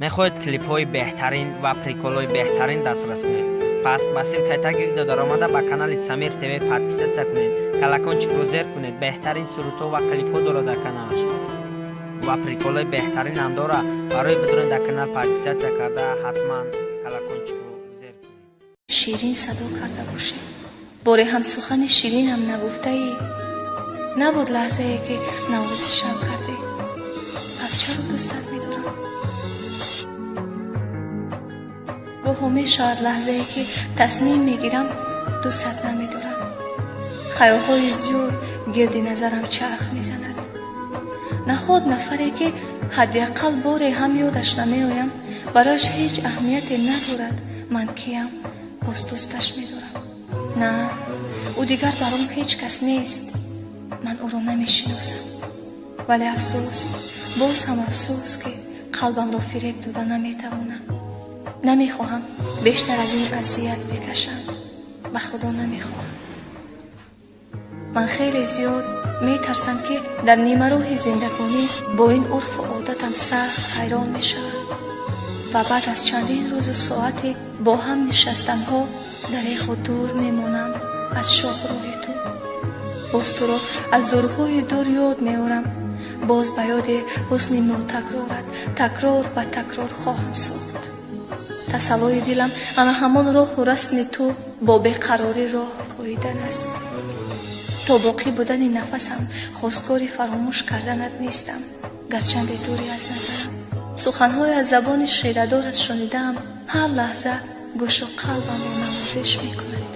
Мехоҳед клипҳои беҳтарин ва приколҳои беҳтарин дастрас кунед? Пас ба ссылкаи таги видео даромада ба канали Самир ТВ подписаться кунед, колокольчикро зер кунед. Беҳтарин сурудҳо ва клипҳо дорад дар каналаш ва приколҳои беҳтарин ҳам дорад. Барои бидурен дар канал подписаться карда, ҳатман колокольчикро зер кунед. Ширин садо карда бошем. Боре ҳам сухани ширинам нагуфтаӣ. Набуд лаҳзае, ки навозишам кардӣ. Пас чаро дӯстат медорам? Гоҳо мешавад лаҳзае, ки тасмим мегирам, дӯстат намедорам. Хаёлҳои зиёд гирди назарам чарх мезанад. Наход нафаре, ки ҳадди ақал боре ҳам ёдаш намеоям, барояш ҳеҷ аҳамияте надорад ман киям, боз дӯсташ медорам. На, ӯ дигар баром ҳеҷ кас нест, ман ӯро намешиносам. Вале афсӯс, боз ҳам афсӯс, ки қалбамро фиреб дода наметавонам. Намехоҳам бештар аз ин азият бикашам. Ба Худо, намехоҳам. Ман хеле зиёд метарсам, ки дар нимароҳи зиндагонӣ бо ин урфу одатам сахт ҳайрон мешавам ва баъд аз чандин рӯзу соате бо ҳам нишастанҳо дареху дур мемонам аз шоҳроҳи ту. Боз туро аз дурҳои дур ёд меорам, боз ба ёди ҳусни нотакрорат такрор ба такрор хоҳам сохт. Тасаллои дилам ана ҳамон роҳу расми ту бо беқарорӣ роҳ поидан аст. То боқӣ будани нафасам хостгори фаромӯш карданат нестам, гарчанде дурӣ аз назарам. Суханҳое аз забони ширадорат шунидаам, ҳар лаҳза гӯшу қалбамро навозиш мекунад.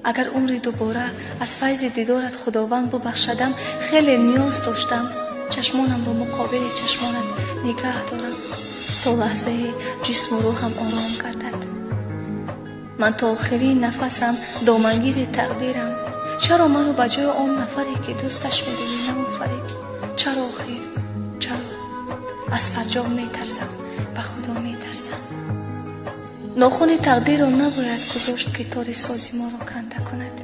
Агар умри дубора аз файзи дидорат Худованд бубахшадам, хеле ниёз доштам чашмонамро муқобили чашмонат нигаҳ дорам, то лаҳзаи ҷисму рӯҳам ором гардад. Ман то охирин нафасам домангири тақдирам. Чаро маро ба ҷои он нафаре, ки дӯсташ медорӣ, наофарид? Чаро охир, чаро? Аз фарҷом метарсам, ба Худо, метарсам. Нохуни тақдирро набояд гузошт, ки тори сози моро канда кунад.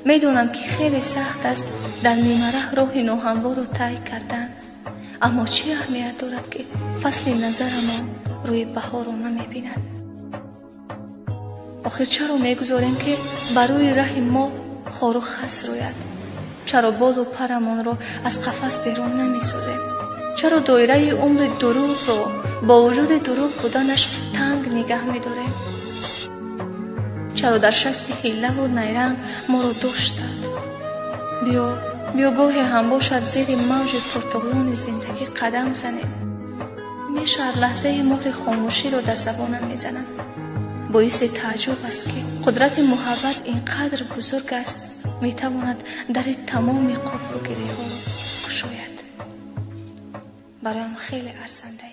Медонам, ки хеле сахт аст дар нимараҳ роҳи ноҳамворро тай кардан, аммо чӣ аҳамият дорад, ки фасли назарамон рӯи баҳорро намебинад? Охир чаро мегузорем, ки ба рӯи раҳи мо хору хас рӯяд? Чаро болу парамонро аз қафас берун намесозем? Чаро доираи умри дурӯғро бо вуҷуди дурӯғ буданаш танг нигаҳ медорем? Чаро дар шасти ҳиллаву найранг моро доштанд? Биё, биё, гоҳе ҳам бошад, зери мавҷи пуртуғёни зиндагӣ қадам занем. Мешавад лаҳзаи муҳри хомӯширо дар забонам мезанам. Боиси тааҷҷуб аст, ки қудрати муҳаббат ин қадр бузург аст, метавонад дари тамоми қулфу гиреҳҳоро кушояд. Бароям хеле арзандаӣ.